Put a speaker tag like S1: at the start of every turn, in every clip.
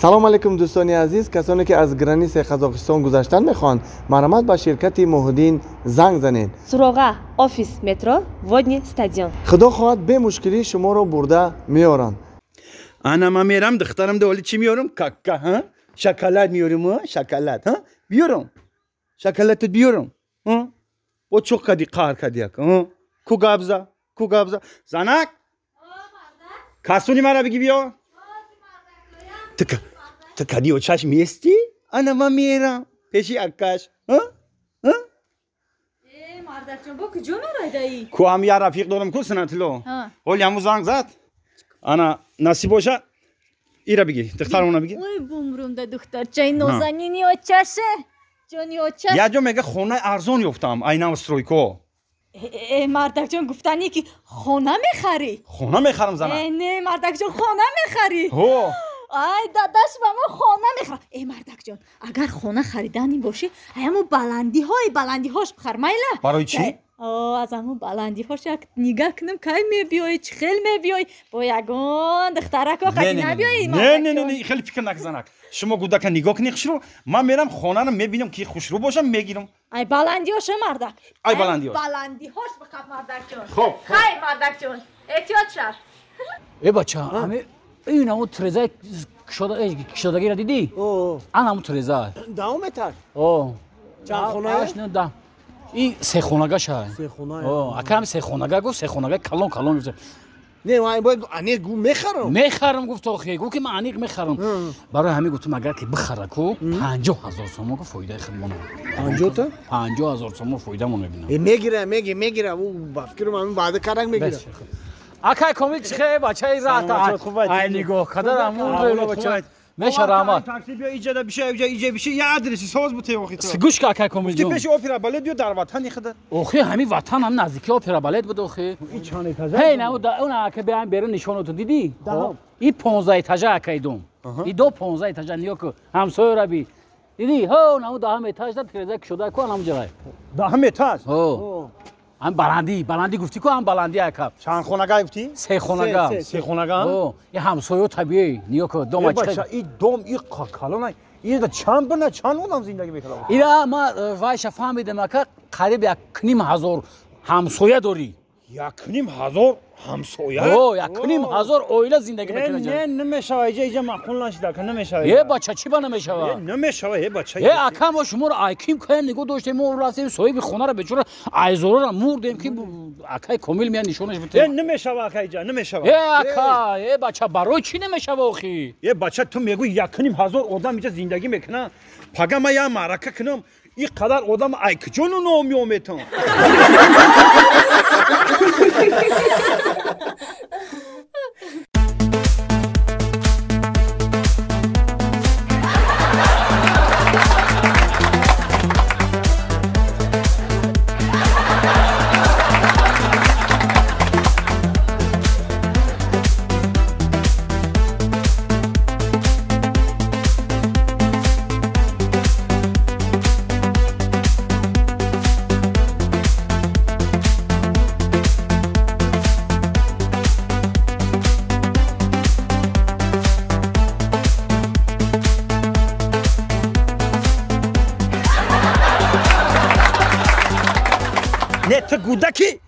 S1: Салом алейкум дӯстони азиз, касоне ки аз границаи Қазоқистон гузаштан мехоҳанд, марҳамат ба ширкати Муҳиддин занг занед.
S2: Суроға офис метро Водный стадион.
S1: Худо хоҳад бемушкилӣ шуморо бурда меоранд.
S3: Ана ман мерам, духтарам да оли чӣ меорам? Кака, ҳа? Шоколад меорам, ҳа? Шоколад, ҳа? Биёрам. Шоколадат биёрам. Ҳа? Бо чӯқ кади, қаҳр кади як, ҳа? Ку габза, ку габза. Занак? Касуни мара биги биё. Ту кади очаш местӣ? Ана ман мерам пеши аккаш. Ҳа? Ҳа?
S4: Мардакҷон, бо куҷо мерайдаӣ?
S3: Ку ҳам я рафиқ дорам ку Синатилло. Ҳоли ҳаму занг зад. Ана насиб боша ира биги, духтарамона биги.
S4: Ой, бумрумда духтарчаи нозанини очаше. Ҷони очаш.
S3: Як ҷо мега хонаи арзон ёфтам, айнав стройко.
S4: Мардакҷон, гуфтанӣ ки хона мехарӣ?
S3: Хона мехарам, занак.
S4: Не, мардакҷон, хона мехарӣ?
S3: Ҳо.
S4: Ай, дадаш ба мо хона мехарад. Э, мардакҷон, агар хона хариданӣ бошӣ, ай ҳамун баландиҳои баландиҳош бихар, майла?
S3: Барои чӣ?
S4: Аз ҳамун баландиҳош як нигаҳ кунам, кай мебиёӣ, чӣ хел мебиёӣ, бо ягон духтарако хади набиёӣ.
S3: Не, не, не, не, хеле фикр накун, занак. Шумо гудака нигоҳ кунӣ хушрӯ, ман мерам хонаро мебинам, ки хушрӯ бошам, мегирам.
S4: Ай баландиҳош, мардак.
S3: Ай баландиҳош.
S4: Баландиҳош бихар, мардакҷон.
S3: Хоб.
S4: Хай, мардакҷон, эҳтиёт шав.
S5: Э бача, ҳами ин ҳамун трезаи кушодагиро дидӣ? Ан ҳамун треза.
S1: Даҳум этаж?
S5: О.
S1: Чанд хонае?
S5: Даҳ. Ин сехонагаша.
S1: Сехона.
S5: Ака ҳами сехонага гуфт, сехонага калон калон гуфт.
S1: Не, ман бояд аниқ гу мехарам.
S5: Мехарам гуфт охи, гуфт ки ман аниқ мехарам. Барои ҳамин гуфтам агар ки бихара ку 50 000 сомон ку фоидаи худмон.
S1: 50 та?
S5: 50 000 сомон фоидамон мебинам.
S1: Э мегира, меги, мегира, ӯ ба фикрам ҳамин ваъда карак мегира.
S5: Акай комил чихе бачаи раҳта. Ай нигоҳ кадар ҳамун бача. Меша раҳмат.
S3: Такси биё иҷада биша, иҷа иҷа биша, я адреси соз бутей охи ту.
S5: Гӯш ка акай комил ҷон.
S3: Пеши опера балет биё дар ватани худа.
S5: Охи ҳамин ватан ҳам наздики опера балет буд охи.
S3: И чанд этажа?
S5: Ҳей на он ака биям берун нишонатон дидӣ? И 15 этажа акай дом. И до 15 этажа ниё ку ҳамсояра би. Дидӣ? Ҳо на даҳам этаж да тиреза кушода ку ҳам ҷалай.
S3: Даҳам этаж?
S5: Ҳо. Ҳам баландӣ, баландӣ гуфтӣ ку ҳам баландӣ ака.
S3: Чанд хонага гуфтӣ?
S5: Се хонага.
S3: Се хонага?
S5: Ҳо, и ҳамсоё табиӣ, ниё ку дома
S3: чӣ. Бача, и дом и калона, и чанд бина, чанд одам зиндагӣ мекунад?
S5: Ира ма вайша фаҳмидам ака, қариб 1500 ҳамсоя дорӣ.
S3: 1500 ҳамсоя?
S5: Ҳо, 1500 оила зиндагӣ мекунад.
S3: Не, намешава, иҷа иҷа маъқул нашида, ака, намешава.
S5: Е бача, чӣ ба намешава?
S3: Намешава, е бача.
S5: Е ака, мо шуморо айким каем нигоҳ доштем, мо рафтем соҳиби хонаро бечора айзорора мурдем ки акай комил меяд нишонаш битем.
S3: Е намешава, ака, иҷа намешава.
S5: Е ака, е бача, барои чӣ намешава охи?
S3: Е бача, ту мегӯӣ 1500 одам иҷа зиндагӣ мекунад, пага ман як маърака кунам, ин қадар одам ай куҷо ном меометам? Не, ту гудаки,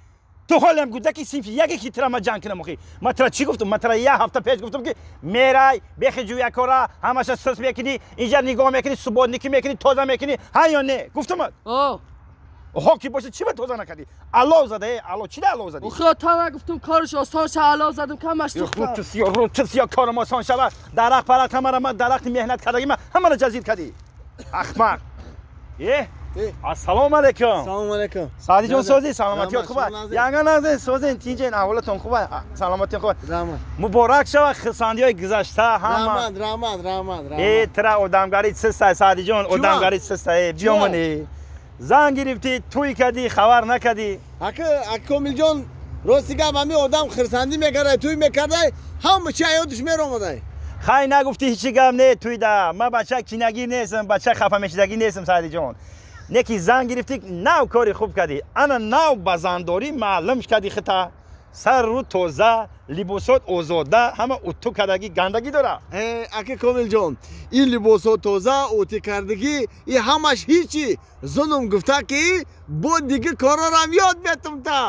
S3: ту ҳолам гудаки синфи яке ки тира ма ҷанг кунам охи. Ма тира чӣ гуфтам? Ма тира як ҳафта пеш гуфтам ки мерай, бехи ҷӯякора, ҳамаша сус мекунӣ, инҷа нигоҳ мекунӣ, субботникӣ мекунӣ, тоза мекунӣ, ҳа ё не? Гуфтам. Ҳо ки боша чӣ ба тоза накардӣ? Алов зада, э, алов, чӣ да алов задӣ?
S6: Охи та гуфтам кораш осон ша, алов задам, камаш сӯхта.
S3: Рӯ ту сиё корам осон шава. Дарахт парахт ҳамара ма дарахти меҳнат кардагӣ ма ҳамара ҷазир кардӣ. Ахмақ. Э? Ассалому алайкум.
S1: Салому алайкум.
S3: Саъдиҷон созӣ, саломатиёт хуб аст? Янга назин, созин, тинҷен, аҳволатон хуб аст? Саломатиён хуб аст?
S1: Раҳмат.
S3: Муборак шава хурсандиҳои гузашта ҳама.
S1: Раҳмат, раҳмат, раҳмат, раҳмат.
S3: Э, тира одамгарӣ систай, Саъдиҷон, одамгарӣ систай. Биёмонӣ. Занг гирифтӣ, тӯй кардӣ, хабар накардӣ.
S1: Ака, ака Комилҷон, рости гап ҳамин одам хурсандӣ мекардай, тӯй мекардай, ҳама чи ҳаётиш меромадай.
S3: Хай нагуфтӣ ҳечи гап не тӯйда. Ман бача кинагир нестам, бача хафамешидагӣ нестам, Саъдиҷон. Не ки зан гирифтӣ, нав кори хуб кардӣ. Ана нав ба зандорӣ маълум кардӣ хита. Сар рӯ тоза, либосот озода, ҳама уту кардагӣ, гандагӣ дора.
S1: Ака Комилҷон, ин либосо тоза, утӣ кардагӣ, и ҳамаш ҳичи. Зунум гуфта, ки бо дига корорам ёд метум та.